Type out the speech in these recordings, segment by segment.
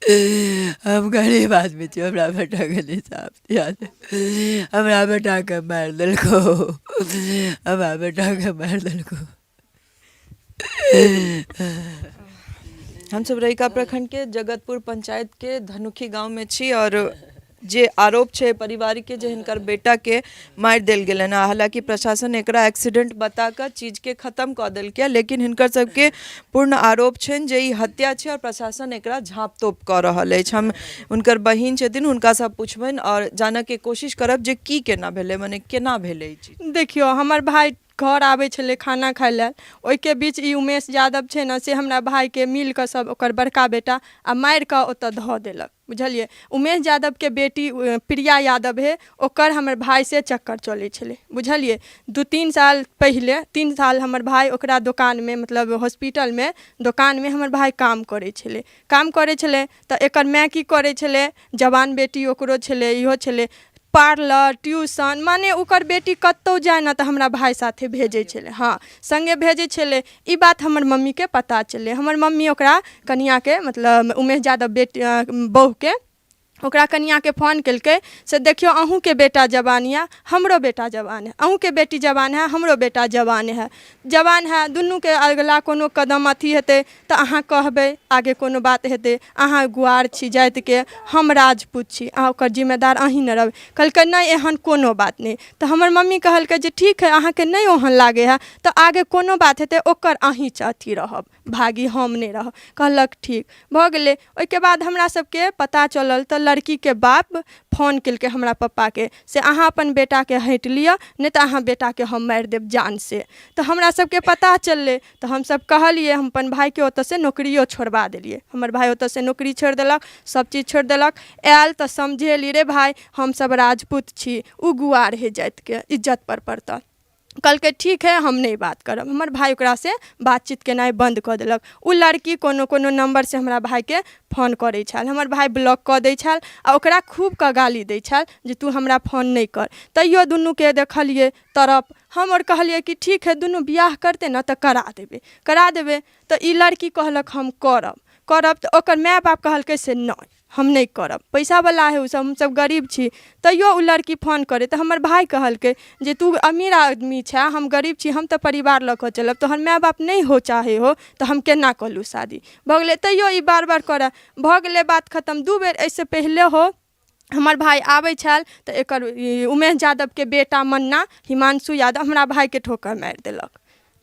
हम गरीब आदमी छी, हमरा बेटाके इंसाफ दिया दे। हमरा बेटाके मारि देलकौ, हमरा बेटाके मारि देलकौ। हमसब रहिका प्रखंड के जगतपुर पंचायत के धनुखी गांव में छी और जे आरोप छै परिवार के जे हिनकर बेटा के मारि देल गेलनि। हालांकि प्रशासन एकरा एक्सीडेंट बता कऽ चीज के खत्म कऽ देलकै, लेकिन हिनकर सबके पूर्ण आरोप छनि जे ई हत्या छै और प्रशासन एकरा झाँप तोप कऽ रहल अछि। हम हुनकर बहिन छथिन, हुनकासँ पुछबनि और जानऽके कोशिश करब जे की केना भेलै, मने केना भेलै ई चीज। देखियौ, हमर भाय घर आबै छलै खाना खाइ लए, ओहिके बीच ई उमेश यादव छै ने, से हमरा भायके मिल कऽ सब ओकर बड़का बेटा आ मारि कऽ ओतऽ धऽ देलक, बुझलियै? उमेश यादवके बेटी प्रिया यादव हइ, ओकर हमर भायसँ चक्कर चलै छलै, बुझलियै? 2-3 साल पहिले, 3 साल हमर भाय ओकरा दोकानमे, मतलब हॉस्पिटलमे दोकानमे हमर भाय काम करै छलै। काम करै छलै तऽ एकर माय की करै छलै, जवान बेटी ओकरो छलै, इहो छलै, पार्लर ट्यूशन, माने ओकर बेटी कतहु जाइ ने तऽ हमरा भाय साथे भेजै छलै, हँ, सङ्गे भेजै छलै। ई बात हमर मम्मीके पता चललै। हमर मम्मी ओकरा कनिआँके, मतलब उमेश यादव बेटी बहुके, ओकरा कनिआँके फोन केलकै से देखियौ, अहूँके बेटा जवान यए, हमरो बेटा जवान हइ, अहूँके बेटी जवान हइ, हमरो बेटा जवान हइ, जवान हइ, दुनूके अगिला कोनो कदम अथी हेतै तऽ अहाँ कहबै, आगे कोनो बात हेतै। अहाँ गुआर छी जातिके, हम राजपूत छी, अहाँ ओकर जिम्मेदार अहीँ ने रहबै। कहलकै, नहि, एहन कोनो बात नहि। तऽ हमर मम्मी कहलकै जे ठीक हइ, अहाँके नहि ओहन लागै हइ तऽ आगे कोनो बात हेतै ओकर अहीँ अथी रहब भागी, हम नहि रहब। कहलक ठीक। भऽ गेलै। ओहिके बाद हमरा सबके पता चलल तऽ लड़कीके बाप फोन केलकै हमरा पप्पाके से अहाँ अपन बेटाके हटि लिअ, नहि तऽ अहाँ बेटाके हम मारि देब जानसँ। तऽ हमरा सबके पता चललै तऽ हमसब कहलियै, हम अपन भायके ओतऽसँ नौकरियो छोड़बा देलियै। हमर भाय ओतऽसँ नौकरी छोड़ि देलक, सब चीज छोड़ि देलक। आयल तऽ समझेली, रे भाय, हमसब राजपूत छी, ओ गुआर हइ जातिके, इज्जतपर पड़तऽ। कहलकै ठीक हइ, हम नहि बात करब। हमर भाय ओकरासँ बातचीत केनाइ बन्द कऽ देलक। ओ लड़की कोनो कोनो नम्बरसँ हमरा भायके फोन करै छल, हमर भाय ब्लॉक कऽ दै छल आओर ओकरा खूबके गाली दै छल जे तू हमरा फोन नहि कर। तैयो दुनूके देखलियै तड़प। हम आओर कहलियै कि ठीक हइ, दुनू बियाह करतै ने तऽ करा देबै, करा देबै। तऽ ई लड़की कहलक हम करब, करब। तऽ ओकर माय बाप कहलकै से नहि, हम नहि करब, पैसावला हइ ओसभ, हमसभ गरीब छी। तैयो ओ लड़की फोन करै तऽ हमर भाय कहलकै जे तू अमीर आदमी छेँ, हम गरीब छी, हम तऽ परिवार लऽ कऽ चलब, तोहर माय बाप नहि हो चाहै हो तऽ हम केना कऽ लू शादी? भऽ गेलै। तैयो ई बार बार करय। भऽ गेलै बात खतम। 2 बेर एहिसँ पहिले हो हमर भाय आबै छल तऽ एकर ई उमेश यादवके बेटा मन्ना हिमांशु यादव हमरा भायके ठोकर मारि देलक।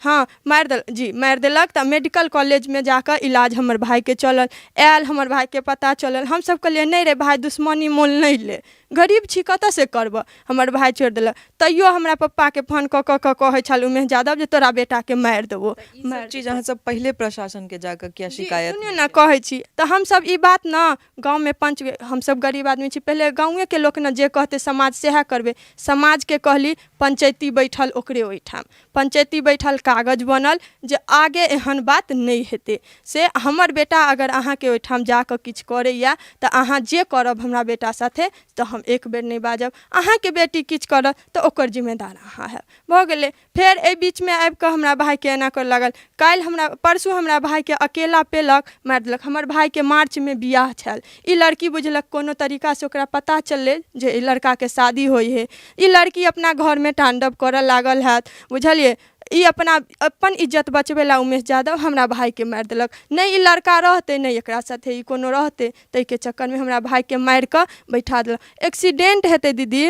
हँ, मारि देलक जी, मारि देलक। तऽ मेडिकल कॉलेजमे जाकऽ इलाज हमर भायके चलल। आयल, हमर भायके पता चलल। हमसभ कहलियै, नहि रे भाय, दुश्मनी मोल नहि ले, गरीब छी, कतऽसँ करबऽ? हमर भाय छोड़ि देलक। तैयो हमरा पप्पाके फोन कऽ कऽ कऽ कहै छल उमेश यादव जे तोरा बेटाके मारि देबौ। ई सब चीज अहाँ सब पहिले प्रशासन के जाकऽ किया शिकायत? सुनियौ ने, कहै छी तऽ हमसभ ई बात ने गाँवमे पंच, हमसभ गरीब आदमी छी, पहिले गाँवेके लोक ने जे कहतै समाज सएह करबै। समाजके कहली, पंचैती बैठल ओकरे ओहिठाम, पंचैती बैठल, कागज बनल जे आगे एहन बात नहि हेतै, से हमर बेटा अगर अहाँके ओहिठाम जाकऽ किछु करैए तऽ अहाँ जे करब हमरा बेटा साथे तऽ हम एक बेर नहि बाजब, अहाँके बेटी किछु करत तऽ ओकर जिम्मेदार अहाँ हैब। भऽ गेलै। फेर एहि बीचमे आबिकऽ हमरा भायके एना करऽ लागल। काल्हि हमरा, परसू हमरा भायके अकेला पेलक, मारि देलक। हमर भायके मार्चमे बियाह छल। ई लड़की बुझलक, कोनो तरीकासँ ओकरा पता चललै जे एहि लड़काके शादी होइ हइ। ई लड़की अपना घरमे ताण्डव करऽ लागल हैत, बुझलियै? ई अपना अपन इज्जत बचबै लए उमेश यादव हमरा भायके मारि देलक। नहि ई लड़का रहतै, नहि एकरा साथे ई कोनो रहतै, ताहिके चक्करमे हमरा भायके मारिकऽ बैठा देलक। एक्सीडेंट हेतै दीदी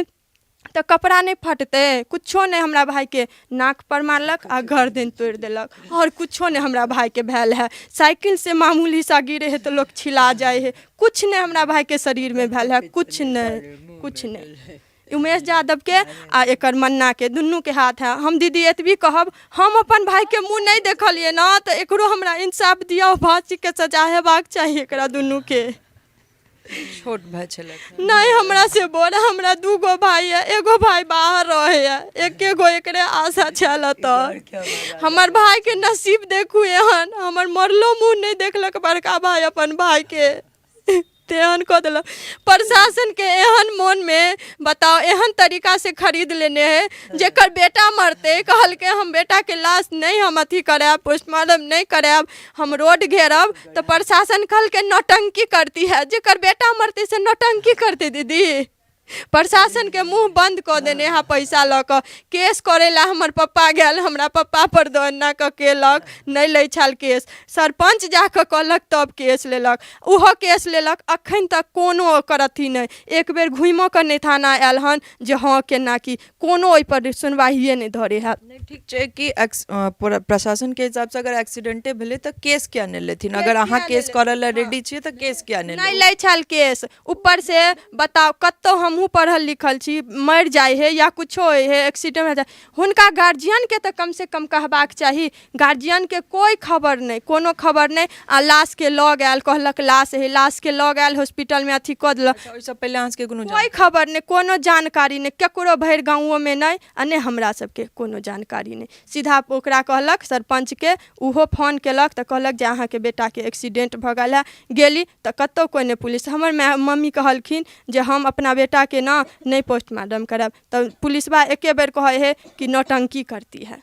तऽ कपड़ा नहि फटतै? कुछो नहि। हमरा भायके नाकपर मारलक आ गर्दन तोड़ि देलक, आओर कुछो नहि हमरा भायके भेल है। साइकिलसँ मामूली सा गिरे है तऽ लोक छिला जाइ है। कुछ नहि हमरा भायके शरीरमे भेल है, कुछ नहि, कुछ नहि। उमेश यादवके आ एकर मन्नाके दुनूके हाथ है। हम दीदी एतबी कहब, हम अपन भायके मुँह नहि देखलियै ने, तऽ एकरो हमरा इंसाफ दिअ, फाँसीके सजा हेबाक चाही एकरा दुनूके। छोट भाय छलथि? नहि, हमरा से बड़। हमरा 2 गो भाय है, एगो भाय बाहर रहे है, एके गो एकरे आशा छल। तऽ हमर भाय के नसीब देखू एहन, हमर मरलो मुँह नहि देखलक बड़का भाय अपन भाय के। तेहन कऽ देलक प्रशासनके। एहन मोनमे बताउ, एहन तरीकासँ खरीद लेने है। जेकर बेटा मरतै, कहलकै हम बेटाके लाश नहि हम अथी करायब, पोस्टमार्टम नहि करायब, हम रोड घेरब, तऽ प्रशासन कहलकै नौटंकी करती है। जेकर बेटा मरतै से नौटंकी करतै दीदी? प्रशासनके मुँह बन्द कऽ देने है पैसा लऽ कऽ। केस करै लए हमर पप्पा गेल, हमरा पप्पा पर दऽ एना कऽ केलक, नहि लै छल केस। सरपञ्च जा कऽ कहलक तब केस लेलक। ओहो केस लेलक, अखन तक कोनो ओकर अथी नहि, एक बेर घुमिओ कऽ नहि थाना आयल हन जे हँ केना की, कोनो ओहिपर सुनवाहिए नहि धरै है। नहि, ठीक छै कि प्रशासनके हिसाबसँ अगर एक्सीडेंटे भेलै तऽ केस किया नहि लेथिन? अगर अहाँ केस करऽ लए रेडी छियै तऽ केस किया नहि नहि लै छल केस ऊपर से? बताउ, कतहु हमहूँ पढ़ल लिखल छी, मरि जाइ है या कुछो होइ है, एक्सीडेंट भए जाइ, हुनका गार्जियनके तऽ कमसँ कम कहबाक चाही। गार्जियनके कोइ खबर नहि, कोनो खबर नहि। आ लाशके लऽ गेल, कहलक लाश है, लाशके लऽ गेल, हॉस्पिटलमे अथी कऽ देलक। अच्छा, ओहिसँ पहिले अहाँ सबके कोनो कोइ खबर नहि, कोनो जानकारी नहि केकरो, भरि गाँवोमे नहि आ नहि हमरा सबके कोनो जानकारी नहि। सीधा ओकरा कहलक सरपञ्चके, ओहो फोन केलक तऽ कहलक जे अहाँके बेटाके एक्सीडेंट भऽ गेल है। गेली तऽ कतहु कोइ नहि पुलिस। हमर माय मम्मी कहलखिन जे हम अपना बेटाके ने नहि पोस्टमार्टम करायब, तऽ पुलिसबा एके बेर कहै हइ कि नौटंकी करती है।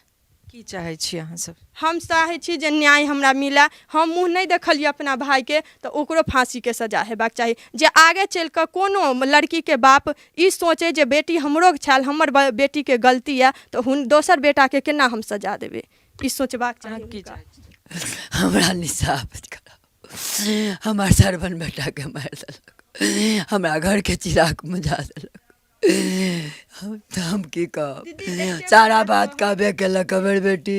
की चाहै छी अहाँ सब? हम चाहै छी जे न्याय हमरा मिलए। हम मुँह नहि देखलियै अपना भायके, तऽ ओकरो फाँसीके सजा हेबाक चाही, जे आगे चलि कऽ कोनो लड़कीके बाप ई सोचै जे बेटी हमरो छल, हमर बेटीके गलती यए, तऽ हुन दोसर बेटाके केना हम सजा देबै, ई सोचबाक चाही। अहाँ की हुनका चाहै छी? हमरा इंसाफ कराउ। हमर सरवन बेटाके मारि देलक, हमरा घरके चिराग बुझा देलक। हम की कहब, सारा बात कहबे केलक हमर बेटी,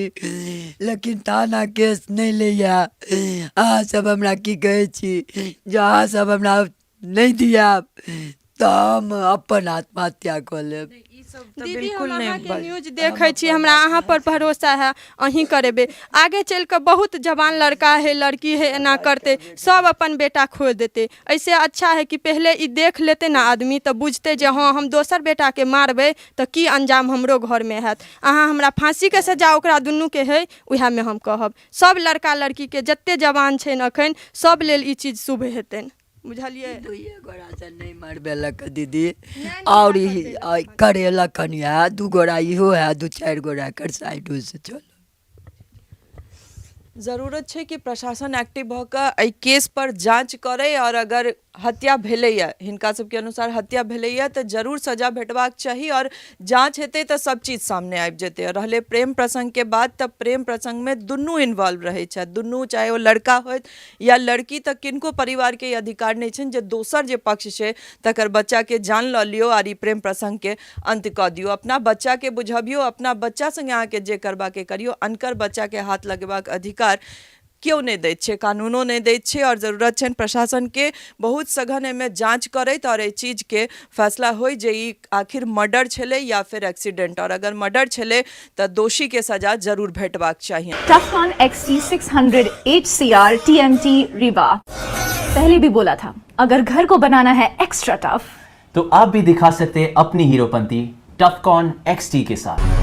लेकिन थाना केस नहि लैया। अहाँ सब हमरा की कहै छी जे अहाँ सब हमरा नहि दियाब तऽ हम अपन आत्महत्या कऽ लेब। ई सब तऽ दीदी, बिल्कुल हम नहि अहाँके न्यूज देखै छी, हमरा अहाँ पर भरोसा है, अहीं करेबै। आगे चलि कऽ बहुत जवान लड़का है, लड़की है, एना करतै, सब अपन बेटा खो देतै। एहिसँ अच्छा है कि पहिले ई देख लेतै ने आदमी, तऽ बुझतै जे हँ, हम दोसर बेटाके मारबै तऽ की अंजाम हमरो घरमे हैत। अहाँ हमरा फाँसीके सजा ओकरा दुनूके है, उएहमे हम कहब सब लड़का लड़कीके, जते जवान छनि एखन, सब लेल ई चीज शुभ हेतनि, बुझलियै? दुइए गोरासँ नहि मरबेलक दीदी, आओर ई करेलक हन। इएह दू गोरा इहो है, दू चारि गोरा एकर साइडोसँ चलल। जरूरत छै कि प्रशासन एक्टिव भऽ कऽ एहि केस पर जाँच करै, आओर अगर हत्या भेलैए, हिनका सबके अनुसार हत्या भेलैए, तऽ जरूर सजा भेटबाक चाही, आओर जाँच हेतै तऽ सब चीज सामने आबि जेतै। आओर रहलै प्रेम प्रसङ्गके बात, तऽ प्रेम प्रसङ्गमे दुनू इन्वॉल्व रहै छथि, दुनू, चाहे ओ लड़का होथि या लड़की, तऽ किनको परिवारके ई अधिकार नहि छनि जे दोसर जे पक्ष छै तकर बच्चाके जान लऽ लियौ आर ई प्रेम प्रसङ्गके अन्त कऽ दियौ। अपना बच्चाके बुझबियौ, अपना बच्चा सङ्गे अहाँके जे करबाके करियौ, अनकर बच्चाके हाथ लगेबाक अधिकार केओ नहि दैत छै, कानूनो नहि दैत छै। आओर जरूरत छनि प्रशासनके बहुत सघन एहिमे जाँच करैत, आओर एहि चीजके फैसला होइ जे ई आखिर मर्डर छलै या फिर एक्सीडेंट, आओर अगर मर्डर छलै तऽ दोषीके सजा जरूर भेटबाक चाही। Tufcon XT600 HCR TMT Rebar। पहले भी बोला था, अगर घर को बनाना है एक्स्ट्रा टफ तो आप भी दिखा सकते हैं अपनी हीरोपंती टफकॉन XT के साथ।